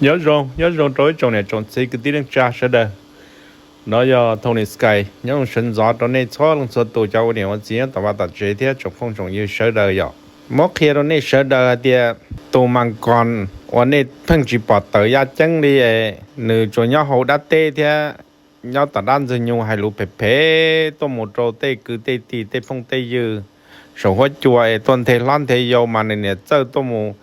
Nyob zoo, nyob zoo rau ib tsoom niam tsoom txiv kwv tij neej tsa sawv daws. No yog Tony Sky nyob zoo sawv ntxov rau nej txhua leej txhua tus cov ua niam ua txiv nyob tom vaj tom tsev thiab tsoom phooj tsoom ywg sawv daws yom. Muab qhia rau nej sawv daws hais tias tus Mas Koos uas nej pheej tsis pom tawm yaj ceeb li, nws tsuas nyob hauv dab teb thiab nyob tom dab ntxwg nyoog hais lus phem phem tuaj mus rau tej kwv tej tij tej phooj tej ywg saum huab cua es tuaj nthe hlob nthe yau mas nws niam txawj tuaj mus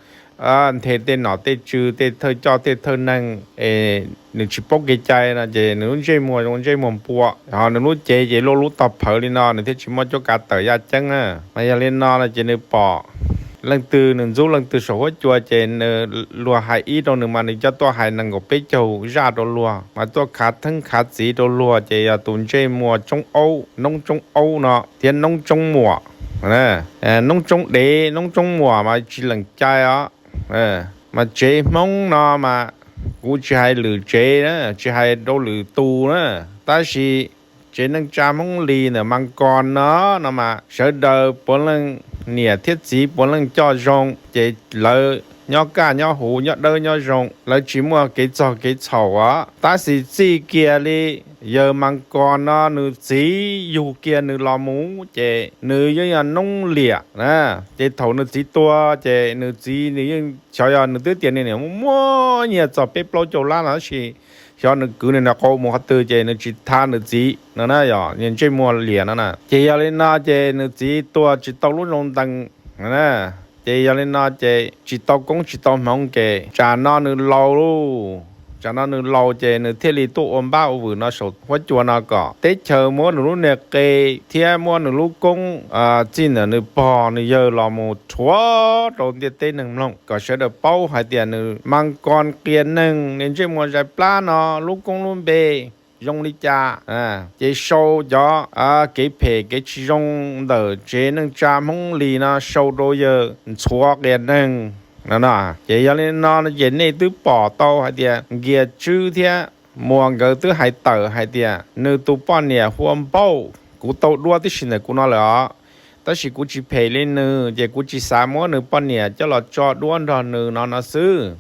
nthe tej nom tej tswv tej thawj coj tej thawj neeg es nws tsis paub kev cai no ces nws lub ntsej muag zoo ntsej muag npua, ho nws lub cev ces luaj lub tog phawv li no nws thiaj tsis muaj cuab kav tawm yaj ceeb na. Mas yog li no no ces nws pom leej twg nws ntxub leej twg saum huab cua ces nws, luag hais ib rau nws mas nws coj tuaj hais nees nkaum peb caug zaj rau luag, mas tuaj khav theeb khav txiv rau luag ces yog tus ntsej muag tsoob aub, noob tsoob aub no thiab noob tsoob muam, noob tsoob dev noob tsoob muam mas tsis lees cai os. Mas tsev Hmoob no mas kuv tsis hais lwm tsev na, tsis hais rau lwm tus na, tab sis tsev neej tsa Hmoob Lis ntawm Mas Koos no, no mas sawv daws puav leej niam thiab txiv puav leej coj zoo ces lawv nyob kaj nyob huv nyob dawb nyob zoo, lawv tsis muaj kev txog kev txhaum os. Tab sis txij kiag li yawg Mas Koos no nws txiv yug kiag nws los mus ces nws yeej yog noob liam na. Ces thaum nws txiv tuag ces nws txiv nws yeej xyov yog nws twb tias nws niam muaj muaj nyiaj txog peb plaub caug lab no tab sis xyov nws kwv nws nram qau mus qhov twg ces nws tsis tha nws txiv no na, yog ntsej muag liam no na. Ces yog li no ces nws txiv tuag tsis tau lub zoo ntees. Ces yog li no ces tsis tau koob tsis tau hmoov ces tsam no nws laus lauj, tsam no nws laus ces nws thiaj li tuaj ua npab ua vwm no saum huab cua no kom teb chaws muab nws lub niag qe thiab muab nws lub koob txij ntawm nws pog nws yawg los mus rhuav rau ntiaj teb neeg mloog kom sawv daws paub hais tias nws Mas Koos qias neeg niag ntsej muag zais plab no lub koob lub npe zoo li cas. Ces sau cov kev phem kev tsis zoo ntawm tsev neej tsa Hmoob Lis no sau rau yawg ntxhuav qias neeg no. Ces yog li no ces nej twb pom tau hais tias Nkias Tswb thiab Muas nkawd twb hais tawm hais tias nws tus poj niam hu ua Npauj, kuv tau duab tib si ntawm kuv no lawm os, tab sis kuv tsis phem li nws ces kuv tsis xav muab nws poj niam coj los tso duab nrog nws no no xwb.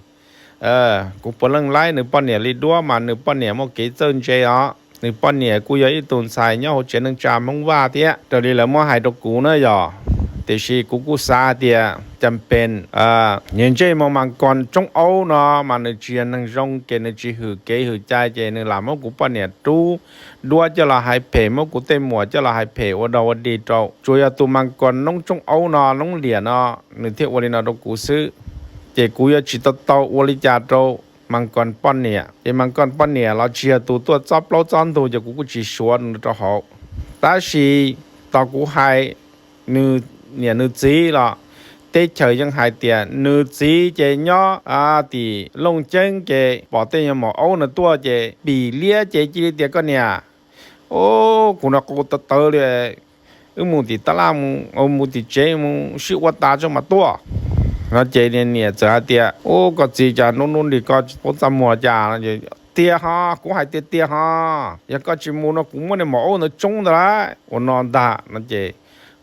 Kuv puav leej laib nws poj niam li duab mas nws poj niam muaj kev txawj ntse os. Nws poj niam kuj yog ib tug ntxhais nyob hauv tsev neej tsa Hmoob Vaj thiab raws li lawv muab hais rau kuv na yog, tiam sis kuv kuj xav tias cas pes niag ntsej muag Mas Koos tsoob aub no mas nws tsis yog neeg zoo ces nws tsis hwm kev hwm cai ces nws lam muab kuv poj niam rub duab coj los hais phem, muab kuv tej muam coj los hais phem ua dog ua dig rau. Tsuas yog tus Mas Koos noob tsoob aub no noob liam no nws thiaj ua li no rau kuv xwb. Ces kuv yuav tsis tau tau ua li cas rau Mas Koos poj niam. Ces Mas Koos poj niam los tsis yog tus tuaj txob plaub txob ntug ces kuv kuj tsis suav nws rau hauv. Tab sis tos kuv hais nws niam nws txiv los teb chaws yeej hais tias nws txiv ces nyob tim Looj Ceeb ces pom tej nyuag maum aub no tuaj ces pim liab ces cia li tias koj niam, ub, kuv nrog qau tawv tawv li, wb mus tim tab laj, mus tim tsev mus sib ua tas tso mas tuaj no. Ces niam txawm hais tias, ub, koj txiv, cas hnub hnub nti koj tsis paub txaj muag cas? Tiag ho, kuv hais tiag tiag ho, yog koj tsis mus no kuv muab niag maum aub ntawd tsoob ntag lauj, ua no ntag no ces,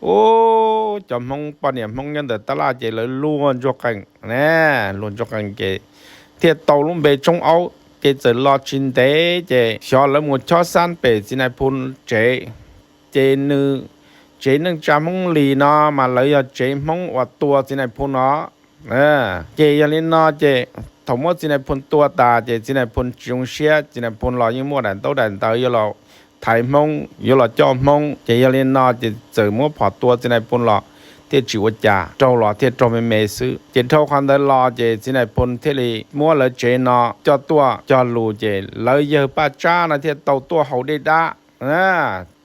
ub, cov Hmoob poj niam Hmoob nyob ntawm tab laj ces lawv luag ntsuag qees ne, luag ntsuag qees ces thiaj tau lub npe tsoob aub. Ces txawm los tsis ntev ces xyov lawv mus chob xab pem txiv nais phoo tsev, ces nws tsev neej tsa Hmoob Lis no mas lawv yog tsev Hmoob uas tua txiv nais phoo no. Ces yog li no ces thaum muab txiv nais phoo tua tas ces txiv nais phoo tsis zoo siab, txiv nais phoo los yeej muaj daim ntaub daim ntawv yuav los thaiv Hmoob, yuav los coj Hmoob. Ces yog li no ces txawm muab phom tua txiv nais phoo los thiaj tsis ua cas, raug los thiaj raug me me xwb. Ces dhau qhov ntawd los ces txiv nais phoo thiaj li muab lawv tsev no coj tuaj cog lus ces lawv yawg Paj Tsab no thiaj tau tuaj haus dej dab,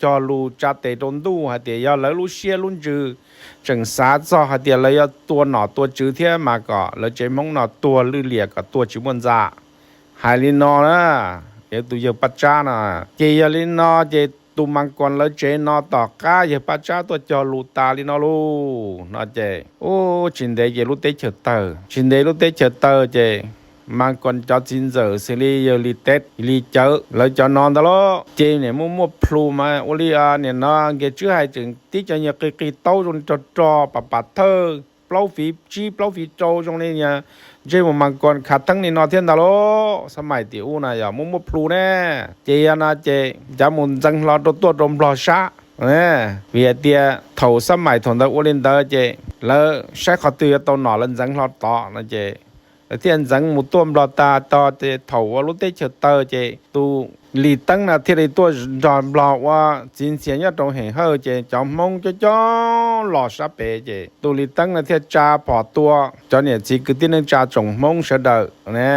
cog lus tsa tes rau ntuj hais tias yog lawv lub siab lub ntsws tseem xav txog hais tias lawv yuav tua nom tua tswv thiab mas kom lawv tsev Hmoob no tuag lwj liam kom tuag tsis muaj ntxa. Hais li no na, yog tus yawg Paj Tsab no. Ces yog li no ces tus Mas Koos lawv tsev no tom qab yawg Paj Tsab tuaj cog lus tas li no lauj no ces, ub, tsis ntev ces lub teb chaws tawg. Tsis ntev lub teb chaws tawg ces Mas Koos cov txiv ntxawm xws li yawg Lis Tev, Lis Cawv, lawv cov no ntag lauj, ces niam muaj muaj plhus mas ua li niam no Nkias Tswb hais tseem tib cov nyuag qis qis taub zoo li rog rog pam pam thawj, plaub fiv tsib plaub fiv rau zoo li niag ntsej muag mas khav theeb li no thiab ntag lauj. Xab mais tim ub na yog muaj muaj plhu ne. Ces yog no ces cav mus ntxeev hlo rau tuaj rau Nplog sab. Vim hais tias thaum xab mais thaum ntawd ua li ntawd ces lawv saib qhov twg yuav tau nom lawv ntxeev hlo tod no ces lawv thiaj ntxeev mus tuaj Nplog tag tog ces thaum ua lub teb chaws tawg ces tus Lis Teeb no thiaj li tuaj nrog Nplog ua txiv ntxhias nyob rau Heem Hawj ces cov Hmoob coob coob los sab pem ces tus Lis Teeb no thiaj tsa phom tua cov niam txiv kwv tij neej tsa tsoom Hmoob sawv daws ne.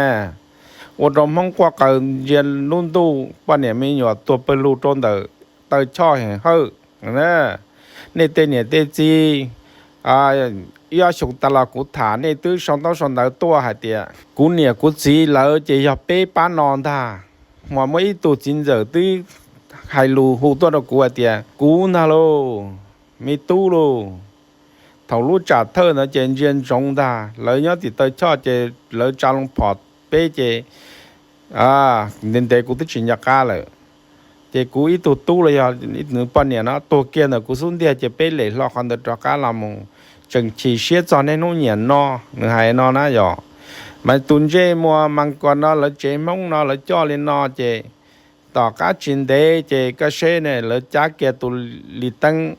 Ua rau Hmoob quaj qw ntsia lub ntuj, poj niam me nyuam tuag pawg lug rau ntawm taw choj Heem Hawj. Nej tej niam tej txiv, ib ob xyoos tas los kuv tham nej twb sau ntaub sau ntawv tuaj hais tias kuv niam kuv txiv lawv ces yog peb pab no ntag. Hmo muaj ib tug txiv ntxawm twb hais lus hu tuaj rau kuv hais tias kuv ntag lauj, me tub lauj. Thaum lub tsam thawj ntawd ces ntsia ntsoov ntag, lawv nyob tim taw choj ces lawv tsa loo phom peb ces ntev ntev kuv twb tsis nco qab lawm. Ces kuv ib tug tub los yog nws poj niam no tuag kiag ntawm kuv xub ntiag ces peb lem hlo qhov ntawd rov qab los mus tseem chim siab txog niaj hnub niam no. Nws hais no na yog, mas tus ntsej muag mas kos no lawv tsev Hmoob no lawv coj li no ces tom qab tsis ntev ces koj seb ne lawv cab kiag tus Lis Teeb.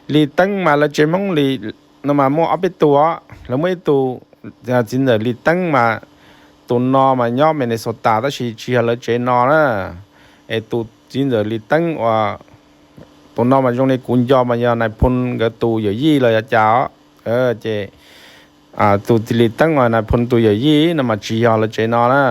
Lis Teeb mas lawv tsev Hmoob Lis no mas muaj ob peb tug os, lawv muaj ib tug txiv ntxawm Lis Teeb mas tus no mas nyob Minnesota tab sis tsis yog lawv tsev no na. Es tus txiv ntxawm Lis Teeb uas tus no mas zoo li kuv nco mas yog nais phoo nkawd tus yawm yij los yog cas os. Ces tus Lis Teeb uas nais phoo tus yawm yij no mas tsis yog lawv tsev no na.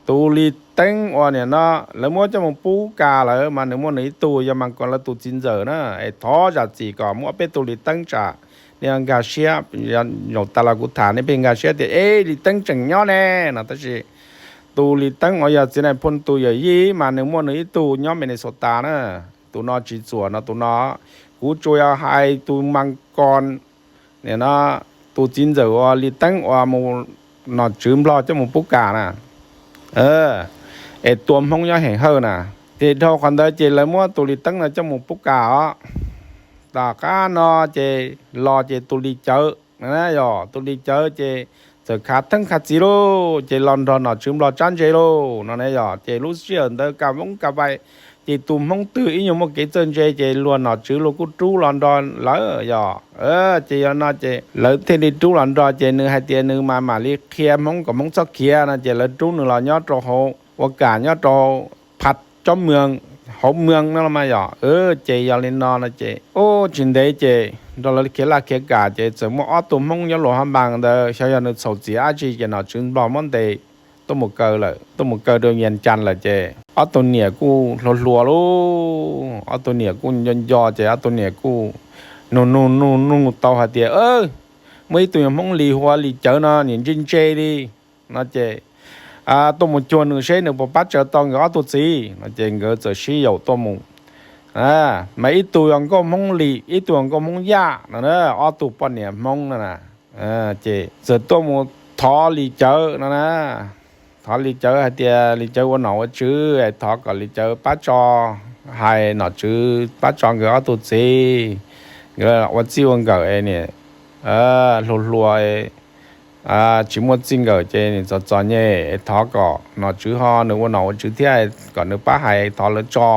Tus Lis Teeb uas nim no lawv muab coj mus pub kas lawm mas nws muaj nws ib tug yog mas kos lawv tus txiv ntxawm na. Es thov zam txim kom muaj peb tus Lis Teeb tsam nej nkag siab, zaum tas los kuv tham nej pheej nkag siab tias es Lis Teeb tseem nyob ne no tab sis tus Lis Teeb uas yog txiv nais phoo tus yawm yij mas nws muaj nws ib tug nyob Minnesota na. Tus no tsis txuam no tus no, kuv tsuas yog hais tus mas kos nim no tus txiv ntxawm uas Lis Teeb uas mus nom tswv Nplog coj mus pub kas na, es tua Hmoob nyob Heem Hawj na. Ces dhau qhov ntawd ces lawv muab tus Lis Teeb no coj mus pub kas os. Tom qab no ces los ces tus Lis Cawv, yog tus Lis Cawv ces txawm khav theeb khav txiv lauj, ces los nrog nom tswv Nplog tsab ntse lauj no na yog. Ces lub sij hawm ntawd kas voob kas vais, ces tus Hmoob twg ib nyuag muaj kev txawj ntse ces luag nom tswv luag kuj rub los nrog lawm yog. Ces yog no ces lawv thiaj li rub los nrog ces nws hais tias nws mas mam li qhia Hmoob kom Hmoob txhob khiav no ces lawv rub nws los nyob rau hauv ua kam nyob rau phav tsob mws, hauv mws no los mas yog. Ces yog li no no ces ub tsis ntev ces nrog lawv khiav laj khiav kam ces txawm muaj ob tug Hmoob nyob Luam Hab Npas ntawd xyov yog nws txhaum txim dab tsi ces nom tswv Nplog muab ntes tuaj mus kaw lawm, tuaj mus kaw rau Vias Cas lawm ces ob tug niam kuj hluas hluas lauj, ob tug niam kuj nco nco ces ob tug niam kuj nug nug nug nug tau hais tias muaj ib tug yog Hmoob Lis hu ua Lis Cawv no niam ntse ntse li no ces tuaj mus cuag nws seb nws puas pab tsaws tau nkawd ob tug txiv no ces nkawd txawm sib yaum tuaj mus. Mas ib tug yog nkauj Hmoob Lis, ib tug yog nkauj Hmoob Yaj no, ob tug poj niam Hmoob no na. Ces txawm tuaj mus thov Lis Cawv no na, thov Lis Cawv hais tias Lis Cawv ua nom ua tswv, thov kom Lis Cawv pab tso, hais nom tswv pab tso nkawd ob tug txiv, nkawd ua txij ua nkawm niam hluas hluas tsis muaj txij nkawm ces nim txom txom nyem, thov kom nom tswv ho nws ua nom ua tswv thiab kom nws pab hais thov lawv tso.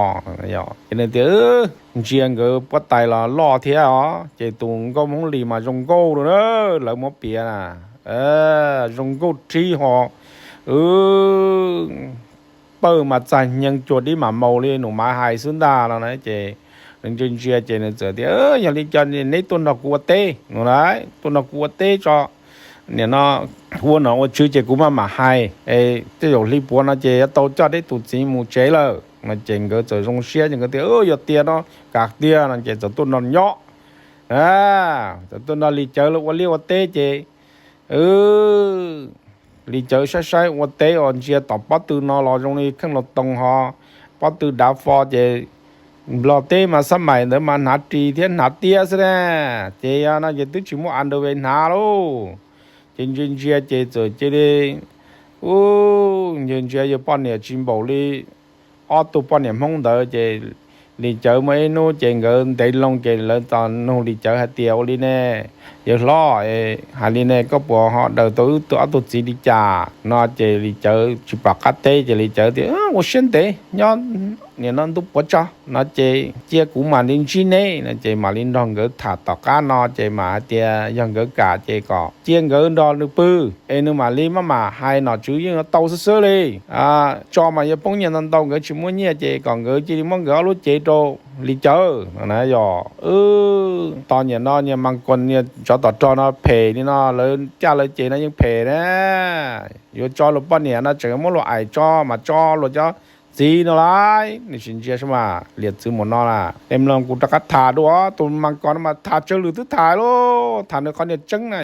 Ces nws tias ntsia nkawd puab tais los loj thiab os, ces tus nkauj Hmoob Lis mas zoo nkauj lawm na, lawv muab piav na, zoo nkauj rhib ho pawj mas txag hnyee cuag dib mam maus li nus mav hais xwb ntag no na. Ces nws ntsia ntsia ces nws txawm tias yog li cas neb tuaj nrog kuv ua teb no, tuaj nrog kuv ua teb tso, nim no ua nom ua tswv ces kuv maj mam hais, tej zaum hli puav no ces yuav tau coj deb tus txiv mus tsev lawm no. Ces nkawd txawm zoo siab ces nkawd tias yog tiag no, kam tiag no ces txawm tuaj nrog nyob, txawm tuaj nrog Lis Cawv lawv ua liaj ua teb ces Lis Cawv saib saib ua teb uas ntsia tom pob tw no los zoo li kheej los toos ho, pob tw dav fo ces Nplog teb mas xab mais ntawd mas hnav ris thiab hnav tiab xwb na, ces yog no ces twb tsis muaj underwear hnav lauj. Ces ntsia ntsia ces txawm cia li ntsia ntsia yawg poj niam tsis npaum li ob tug poj niam Hmoob ntawd ces Lis Cawv muaj ib hnub ces nkawd ntev loo ces lawv txawm nug Lis Cawv hais tias, ua li ne, yawg hlob, hais li ne koj puas ho daws tau wb ob tug txiv li cas no? Ces Lis Cawv tsis pom qab teb ces Lis Cawv tias, ua siab ntev nyob, nim no ntuj puav tso no ces cia kuv mam li ntsib neb no ces mam li nrog nkawd tham tom qab no ces mam hais tias yog nkawd kam ces kom cia nkawd nrog nws pw es nws mam li maj mam hais nom tswv yeej yuav tau xwb xwb li. Tso mas yuav poob nyiaj ntau ntau, nkawd tsis muaj nyiaj ces kom nkawd cia li muab nkawd ob lub cev rau Lis Cawv no na. Yog tos niam no niag Mas Kos niag tsov tom rog no phem li no, lawv caj lawv ces no yeej phem na. Yuav tso luag poj niam no tseem muab luag aim tso mas tso luag cov txiv no lawm. Nej sim ntsia saib mas, liam txwv mus no na, nej mloog kuv rov qab tham dua. Tus Mas Kos no mas tham tsawg lwm twb tham lauj, tham nws qhov niag tseeb na.